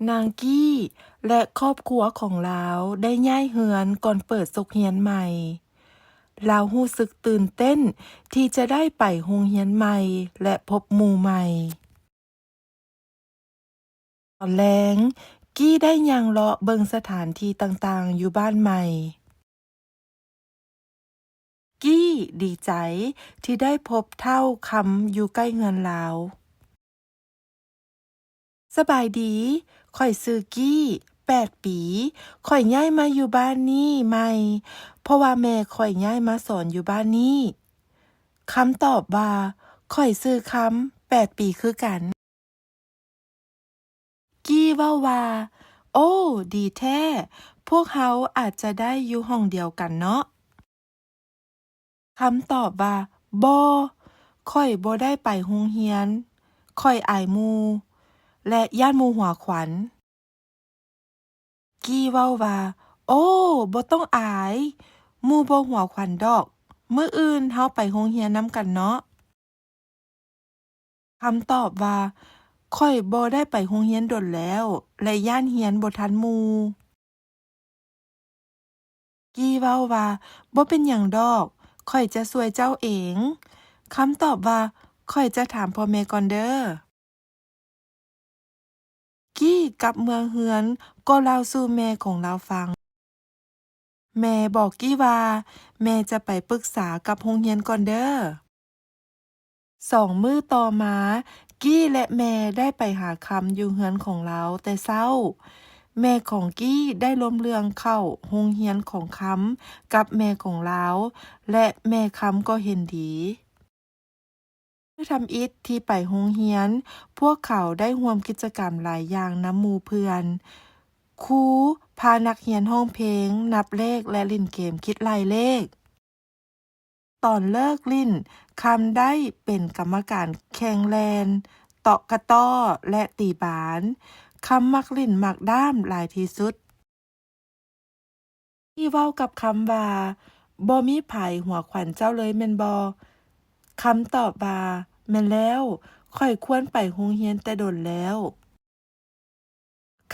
ນາງກີ້ ແລະ ຄອບຄົວຂອງລາວໄດ້ຍ້າຍເຮືອນກ່ອນເປີດສົກຮຽນໃໝ່. ລາວຮູ້ສຶກຕື່ນເຕັ້ນທີ່ຈະໄດ້ໄປໂຮງຮຽນໃໝ່ ແລະ ພົບໝູ່ໃໝ່. ຕອນແລງ, ກີ້ໄດ້ຍ່າງເລາະເບິ່ງສະຖານທີ່ຕ່າງໆຢູ່ບ້ານໃໝ່. ກີ້ດີໃຈທີ່ໄດ້ພົບເຖົ້າຄຳຢູ່ໃກ້ເຮືອນລາວ. ສະບາຍດີ, ຂ້ອຍຊື່ກີ້, ແປດປີ. ຂ້ອຍຍ້າຍມາຢູ່ບ້ານນີ້ໃໝ່ ເພາະວ່າແມ່ຂ້ອຍຍ້າຍມາສອນຢູ່ບ້ານນີ້. ຄຳຕອບວ່າ, ຂ້ອຍຊື່ຄຳ, ແປດປີຄືກັນ. ກີ້ເວົ້າວ່າ, ໂອ້, ດີແທ້, ພວກເຮົາອາດຈະໄດ້ຢູ່ຫ້ອງດຽວກັນເນາະ. ຄຳຕອບວ່າ, ບໍ່, ຂ້ອຍບໍ່ໄດ້ໄປໂຮງຮຽນ, ຂ້ອຍອາຍໝູ່ ແລະ ຢ້ານໝູ່ຫົວຂວັນ. ກີ້ເວົ້າວ່າ, ໂອ້, ບໍ່ຕ້ອງອາຍ, ໝູ່ບໍ່ຫົວຂວັນດອກ, ມື້ອື່ນເຮົາໄປໂຮງຮຽນນຳກັນເນາະ. ຄຳຕອບວ່າ, ຂ້ອຍບໍ່ໄດ້ໄປໂຮງຮຽນດົນແລ້ວ ແລະ ຢ້ານຮຽນບໍ່ທັນໝູ່. ກີ້ເວົ້າວ່າ, ບໍ່ເປັນຫຍັງດອກ, ຂ້ອຍຈະຊ່ວຍເຈົ້າເອງ. ຄຳຕອບວ່າ, ຂ້ອຍຈະຖາມພໍ່ແມ່ກ່ອນເດີ້. ກີ້ກັບເມືອເຮືອນກໍເລົ່າສູ່ແມ່ຂອງລາວຟັງ. ແມ່ບອກກີ້ວ່າ, ແມ່ຈະໄປປຶກສາກັບໂຮງຮຽນກ່ອນເດີ້. ສອງມື້ຕໍ່ມາ, ກີ້ ແລະ ແມ່ໄດ້ໄປຫາຄຳຢູ່ເຮືອນຂອງລາວແຕ່ເຊົ້າ. ແມ່ຂອງກີ້ໄດ້ລົມເລື່ອງເຂົ້າໂຮງຮຽນຂອງຄຳກັບແມ່ຂອງລາວ ແລະ ແມ່ຄຳກໍເຫັນດີ. ມື້ທຳອິດທີ່ໄປໂຮງຮຽນ, ພວກເຂົາໄດ້ຮ່ວມກິດຈະກຳຫຼາຍຢ່າງນຳໝູ່ເພື່ອນ. ຄູພານັກຮຽນຮ້ອງເພງ, ນັບເລກ ແລະ ຫຼິ້ນເກມຄິດໄລ່ເລກ. ຕອນເລີກຫຼິ້ນ, ຄຳໄດ້ເປັນກຳມະການແຂ່ງແລ່ນ, ເຕາະກະຕໍ້ ແລະ ຕີບານ. ຄຳມັກຫຼິ້ນໝາກດ້າມຫຼາຍທີ່ສຸດ. ທີ່ເວົ້າກັບຄຳວ່າ, ບໍ່ມີໃຜຫົວຂວັນເຈົ້າເລີຍແມ່ນບໍ່? ຄຳຕອບວ່າ, ແມ່ນແລ້ວ, ຂ້ອຍຄວນໄປໂຮງຮຽນແຕ່ດົນແລ້ວ.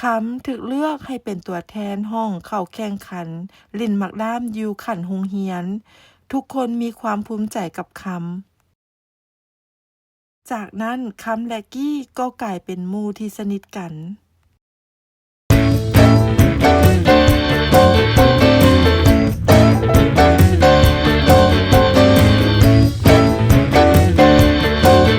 ຄຳຖືກເລືອກໃຫ້ເປັນຕົວແທນຫ້ອງເຂົ້າແຂ່ງຂັນຫຼິ້ນໝາກດ້າມຢູ່ຂັ້ນໂຮງຮຽນ. ທຸກຄົນມີຄວາມພູມໃຈກັບຄຳ. ຈາກນັ້ນ, ຄຳ ແລະ ກີ້ກໍກາຍເປັນໝູ່ທີ່ສະໜິດກັນ.